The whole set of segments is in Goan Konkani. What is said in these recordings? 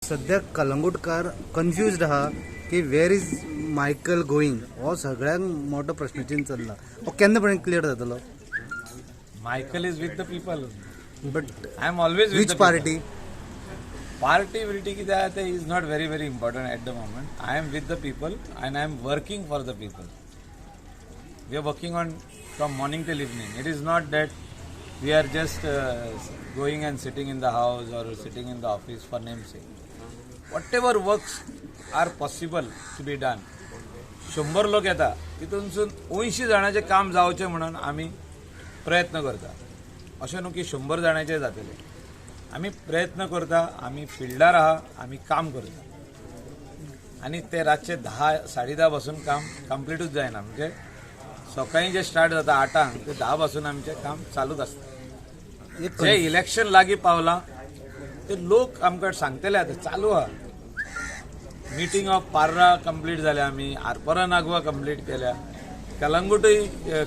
सद्याक कलंगूटकार कन्फ्युज्ड आहा की वेर is Michael going, हो सगळ्यांत मोठो प्रश्नचिन्ह चल्ला. हो केन्ना पर्यंत क्लियर जातलो? Michael is with the people. But I am always with which party? Party बिर्टी कितें आहा तें is not very very important at the moment. I am with the people and I am working for the people. We are working on from morning till evening. It is not that we are just going and sitting in the house or sitting in the office for name sake. Whatever works are possible to be done, 100 लोक येता तितूनसून 80 जाणांचें काम जावचें म्हणून आमी प्रयत्न करता. अशें न्हू की 100 जाणांचें जातलें. आमी प्रयत्न करता, आमी फिल्डार आहा, आमी काम करता आनी ते रातचे 10 10:30 पासून काम कंप्लिटूच जायना. म्हणजे सकाळीं जे स्टार्ट जाता 8 ते 10 पासून आमचें काम चालूच आसता. जे इलेक्शन लागीं पावलां ते लोक आमकां सांगतले आतां चालू आहा. मिटींग ऑफ पार्रा कंप्लीट जाल्या, आमी आरपोरा नागवा कंप्लीट केल्या, कलंगूटूय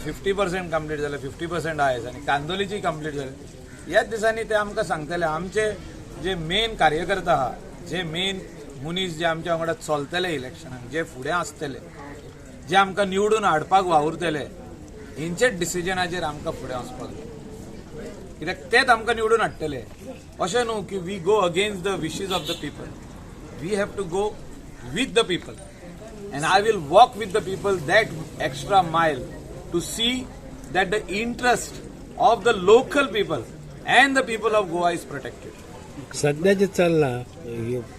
50% कंप्लीट जाल्या, 50% आयज आनी कांदोलीची कंप्लीट जाल्या. ह्याच दिसांनी ते आमकां सांगतले. आमचे जे मेन कार्यकर्ता आहा, जे मेन मनीस जे आमच्या वांगडा चलतले इलेक्शनाक, जे फुडें आसतले, जे आमकां निवडून हाडपाक वावुरतले, हेंचेच डिसिजनाचेर आमकां फुडें वचपाक जाय. कित्याक तेच आमकां निवडून हाडटले. अशें न्हू की we go against the wishes of the people. We have to go with the people and I will walk with the people that extra mile to see that the interest of the local people and the people of Goa is protected. सध्या जे चल्लां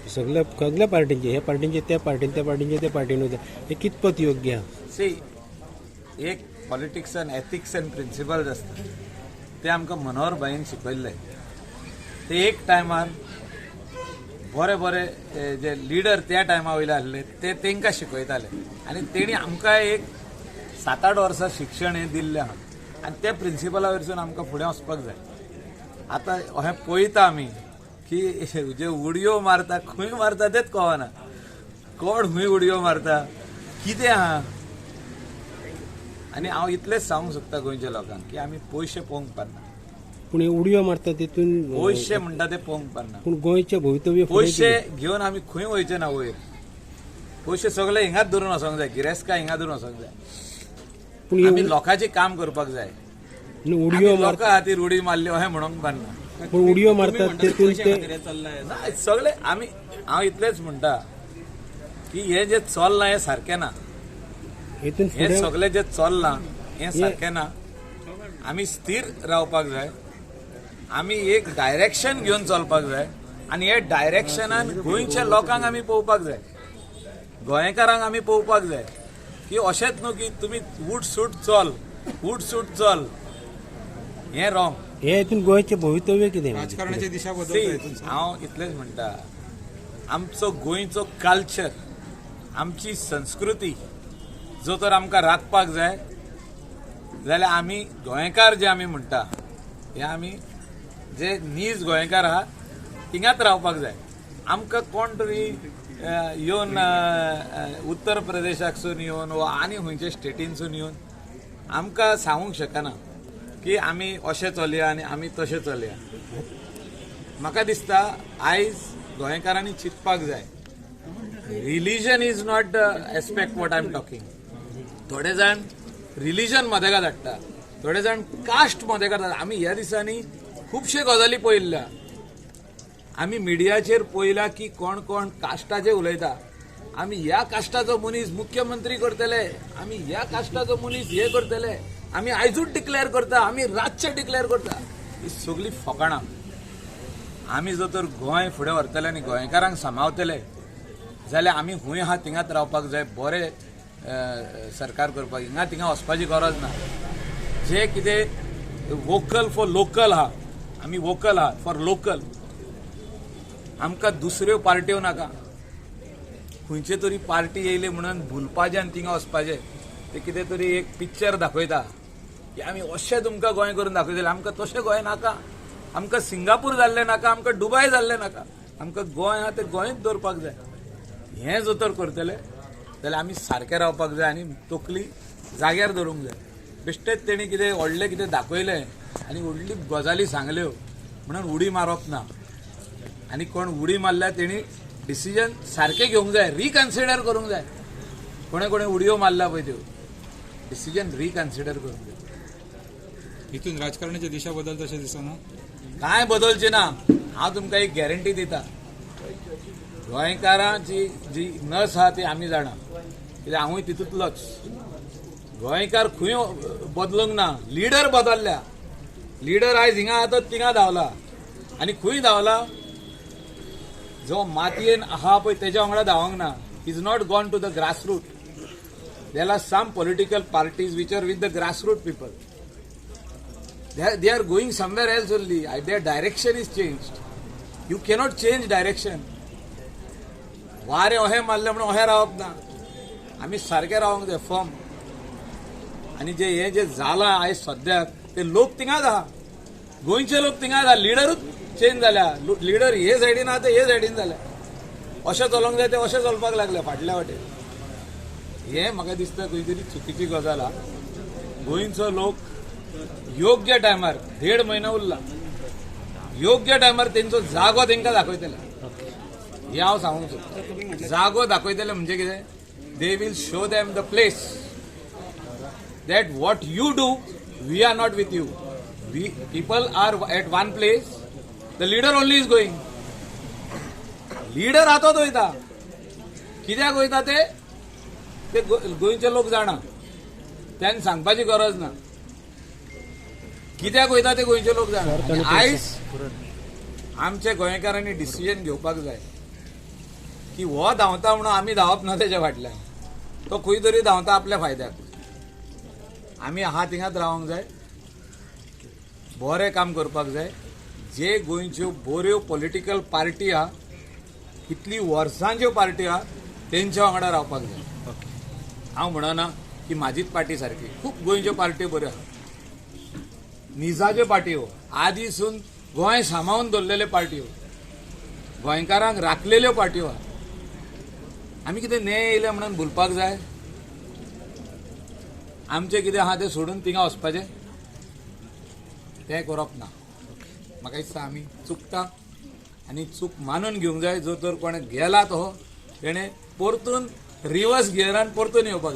सगळ्या सगळ्या पार्टींचे, ह्या पार्टींचे त्या पार्टीन, त्या पार्टींचे त्या पार्टीन वता, हे कितपत योग्य आहा? सी, एक पॉलिटिक्सान एथिक्स अँड प्रिंसिपल्स आसता, ते आमकां मनोहर भाईन शिकयल्ले. ते एक टायमार बरे बरे जे लिडर त्या टायमा वयले आसले ते तांकां शिकयताले आनी तेणी आमकां एक 7-8 वर्सां शिक्षण हें दिल्लें आहा आनी त्या प्रिंसिपला वयरसून आमकां फुडें वचपाक जाय. आतां हें पळयता आमी की जे उडयो मारता खंय मारता तेच कळना, कोण खंय उडयो मारता कितें आहा. आनी हांव इतलेंच सांगूंक सोदता गोंयच्या लोकांक की आमी पयशे पळोवंक पारना. पूण उडयो मारता तितून पयशे म्हणटा ते पळोवंक पारना. पूण गोंयचे भवितव्य पयशे घेवन आमी खंय वयचे ना वयर. पयशे सगळे हिंगाच धरून वचोंक जाय, गिरेस्कां हिंगा धरून वचोंक जाय. पूण आमी लोकांचें काम करपाक जाय. उडयो लोकां खातीर उडी मारली अशें म्हणूंक पारना. पूण उडयो मारतात तितून ते सगळे आमी, हांव इतलेंच म्हणटा की हें जें चल्लां हें सारकें ना. हें सगळें जें चल्लां हें सारकें ना. आमी स्थीर रावपाक जाय, आमी एक डायरेक्शन घेवन चलपाक जाय आनी हे डायरेक्शनान गोंयच्या लोकांक आमी पळोवपाक जाय, गोंयकारांक आमी पळोवपाक जाय की अशेंच न्हू की तुमी उठ सूट चल, उठ सूट चल, हें रॉंग. हे हितून गोंयचें भवितव्य कितें? राजकारणाची दिशा बदलता. हांव इतलेंच म्हणटा, आमचो गोंयचो कल्चर, आमची संस्कृती जो तर आमकां राखपाक जाय जाल्यार आमी गोंयकार जे आमी म्हणटा हे आमी जे नीज गोंयकार आहा थिंगाच रावपाक जाय. आमकां कोण तरी येवन उत्तर प्रदेशाकसून येवन वा आनी खंयच्या स्टेटीनसून येवन आमकां सांगूंक शकना की आमी अशें चलया आनी आमी तशें चलया. म्हाका दिसता आयज गोंयकारांनी चिंतपाक जाय. Religion is not the aspect what I am talking. थोडे जाण रिलीजन मदेगात हाडटा, थोडे जाण कास्ट मदेगात हाडटा. आमी ह्या दिसांनी खुबशे गजाली पळयल्ल्या, आमी मिडियाचेर पळयला की कोण कोण कास्टाचे उलयता. आमी ह्या कास्टाचो मनीस मुख्यमंत्री करतले, आमी ह्या कास्टाचो मनीस हे करतले, आमी आयजूच डिक्लेअर करता, आमी रातचे डिक्लेअर करता. ही सगळी फकाणां. आमी जर तर गोंय फुडें व्हरतले आनी गोंयकारांक सांबाळतले जाल्यार आमी खूंय आहा थिंगाच रावपाक जाय. बरें सरकार करपाक हिंगा थिंगा वचपाची गरज ना. जे कितें वोकल फॉर लोकल आहा, आमी वोकल आहा फॉर लोकल. आमकां दुसऱ्यो पार्ट्यो नाका. खंयचे तरी पार्टी येयले म्हणून भुलपाचें आनी थिंगा वचपाचें. ते कितें तरी एक पिक्चर दाखयता की आमी अशें तुमकां गोंय करून दाखयतले. आमकां तशें गोंय नाका. आमकां सिंगापूर जाल्लें नाका, आमकां दुबाय जाल्लें नाका. आमकां गोंय आहा तें गोंयच दवरपाक जाय. हें जर तर करतले जाल्यार आमी सारकें रावपाक जाय आनी तकली जाग्यार दवरूंक जाय. बेश्टेच तेणी कितें व्हडलें कितें दाखयलें आनी व्हडली गजाली सांगल्यो म्हणून उडी मारप ना. आनी कोण उडी मारल्यार तेणी डिसिजन सारकें घेवंक जाय, रिकन्सिडर करूंक जाय. कोणे कोणे उडयो मारला पळय त्यो, डिसिजन रिकन्सिडर करूंक जाय. हितून राजकारणाची दिशा बदलता अशें दिसना? कांय बदलचें ना. हांव तुमकां एक गॅरंटी दिता, गोंयकारांची जी नस आहा ती आमी जाणा, कित्याक हांवूय तितूंतलोच. गोंयकार खंय बदलूंक ना, लिडर बदलल्या. लिडर आयज हिंगा आहा तो तिंगा धांवला, आनी खंय धांवला? जो मातयेन आहा पळय तेज्या वांगडा धांवंक ना. Is not gone to the grassroot. There are some political parties which are with the grassroot people. They are going somewhere else only. Their direction is changed. You cannot change direction. वारें अहें मारलें म्हणून अहें रावप ना, आमी सारकें रावंक जाय फर्म. आनी जे हें जें जालां आयज सद्याक ते लोक थिंगाच आहा, गोंयचे लोक थिंगाच आहा. लिडरूच चेंज जाल्या, लिडर हे सायडीन आहा ते हे सायडीन जाल्या. अशें चलोवंक जाय ते अशें चलपाक लागले फाटल्या वाटेन. हें म्हाका दिसता खंय तरी चुकीची गजाल आहा. गोंयचो लोक योग्य टायमार, 1.5 म्हयनो उरला, योग्य टायमार तेंचो जागो तेंकां दाखयतले, हें हांव सांगूंक सोदतां. जागो दाखयतले म्हणजे कितें? They will show them the place that what you do, we are not with you. We people are at one place, the leader only is going. Leader आतां वयता, कित्याक वयता ते ते गोंयचे लोक जाणा, त्यांनी सांगपाची गरज ना. कित्याक वयता ते गोंयचे लोक जाणा. आयज आमच्या गोंयकारांनी डिसिजन घेवपाक जाय की हो धांवता म्हणून आमी धांवप ना तेच्या फाटल्यान, तो खंय तरी धांवता आपल्या फायद्याक. आमी आहा थिंगाच रावंक जाय, बरें काम करपाक जाय. जे गोंयच्यो बऱ्यो पॉलिटिकल पार्टी आहा, कितली वर्सांच्यो पार्टी आहा, तेंच्या वांगडा रावपाक जाय. हांव म्हणना की म्हाजीच पार्टी सारकी, खूब गोंयच्यो पार्ट्यो बऱ्यो आहा, निजाच्यो पार्ट्यो, आदीसून गोंय सांबाळून दवरलेल्यो पार्ट्यो, गोंयकारांक राखलेल्यो पार्ट्यो आहा. आमी कितें ने येयले म्हणून भुलपाक जाय? आमचें कितें आहा तें सोडून थिंगा वचपाचें तें करप ना. म्हाका दिसता आमी चुकता आनी चूक मानून घेवंक जाय. जो तर कोणें गेला तो तेणें परतून रिवर्स गियरान परतून येवपाक जाय.